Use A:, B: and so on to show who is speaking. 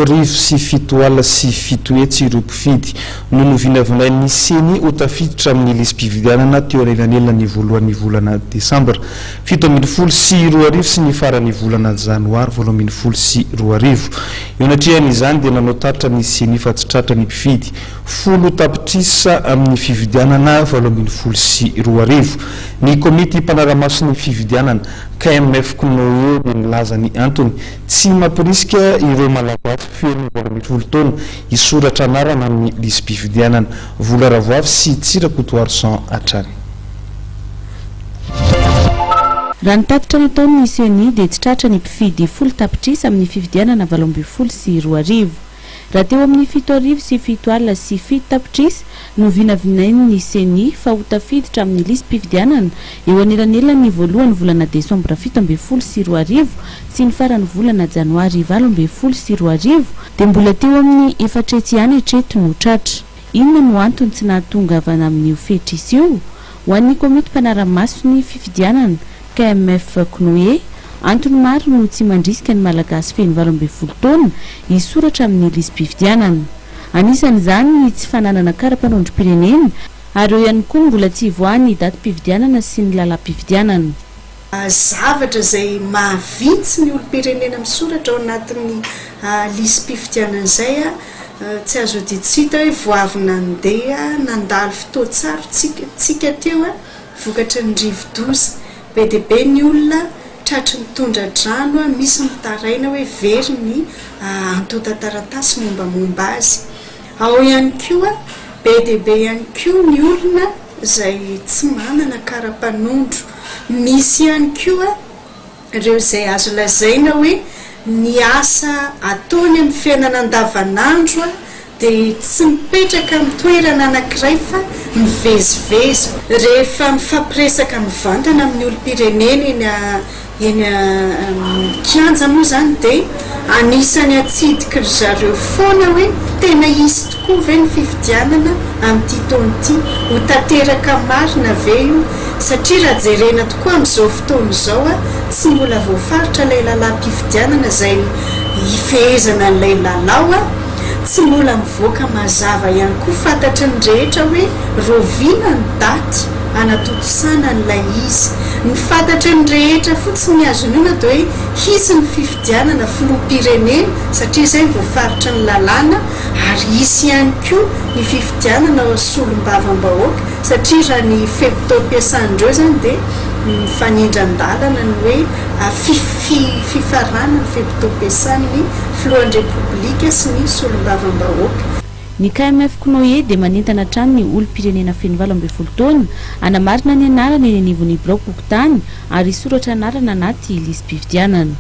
A: 7700 ireo mpifidy no novinavinain'ny Ceni ho tafiditra amin'ny lisi-pifidianana teo anelanelan'ny voalohan'ny volana desambra 2017 sy ny faran'ny volana janoary 2018. Eo anatrehan'izany dia nanao tatitra ny Ceni fa tsy tratra ny mpifidy 10 tapitrisa amin'ny fifidianana 2018. Ny komity mpanara-maso ny fifidianana, KMF Cnoe, dia nilaza ny antony tsy mampirisika ireo Malagasy feno 18 taona hisoratra anarana amin'ny lisi-pifidianana. Vola Ravoavy sy Tsirakotoarison hatrany.
B: Raha ny tatitra nataon'ny Ceni dia tsy tratra ny mpifidy 10 tapitrisa amin'ny fifidianana 2018. Raha teo amin'ny 7700 tapitrisa no vinavinain'ny Ceni fa ho tafiditra amin'ny lisi-pifidianana eo anelanelan'ny voalohan'ny volana desambra 2017 sy ny faran'ny volana janoary 2018 dia mbola teo amin'ny 400 ihany hatreto no tratra. Inona no antony tsy nahatongavana amin'io fetrisa io? Ho an'ny komity mpanara-maso ny fifidianana, KMF Cnoe, antony maro no tsy mandrisika ny Malagasy feno 18 taona hisoratra amin'ny lisi-pifidianana. Anisan'izany ny tsy fananana kara-panondrom-pirenena ary eo ihany koa ny mbola tsy hivoahan'ny datim-pifidianana sy ny lalam-pifidianana.
C: Zavatra izay mahavitsy ny olom-pirenena misoratra ao anatin'ny lisi-pifidianana izay, tsy azo odian-tsy hita hoe vao avy nandeha nandalo fotoan-tsarotra tsika teo vokatry ny rivo-doza. Be dia be ny olona tratry ny tondra-drano, misy mitaraina hoe very ny antontan-taratasy mombamomba azy. Ao ihany koa, be dia be ihany koa ny olona izay tsy manana kara-panondro. Misy ihany koa ireo izay azo lazaina hoe ny asa ataony amin'ny fiainana andavanandro dia tsy mipetraka amin'ny toerana anankiray fa mivezivezy. Rehefa mifampiresaka mivantana amin'ny olom-pirenena eny Eny amin'ny kianja moa izany dia anisan'ny atsidiky ry zareo foana hoe tena hisy tokoa ve ny fifidianana amin'ity taona ity? Ho tanteraka marina ve io? Satria raha jerena tokoa amin'izao fotoana izao tsy mbola voafaritra ilay lalàm-pifidianana izay hifehezana an'ilay lalao. Tsy mbola mivoaka mazava ihany koa fantatry ny rehetra hoe raoviana ny daty hanatontosana an'ilay izy. Ny fantatry ny rehetra fotsiny ny azo inoana dia hoe hisy ny fifidianana filoham-pirenena satria izay no voafaritry ny lalàna ary hisy ihany koa ny fifidianana solombavambahoaka satria raha ny fe-potoam-piasan'ireo izany dia mifanindran-dalana ny hoe fifaranan'ny fe-potoam-piasan'ny filohan'ny Repoblika sy ny solombavambahoaka.
B: Ny KMF Cnoe dia manentana hatrany ny olom-pirenena feno 18 taona hanamarina ny anarany eny anivon'ny biraom-pokontany ary hisoratra anarana anaty lisi-pifidianana.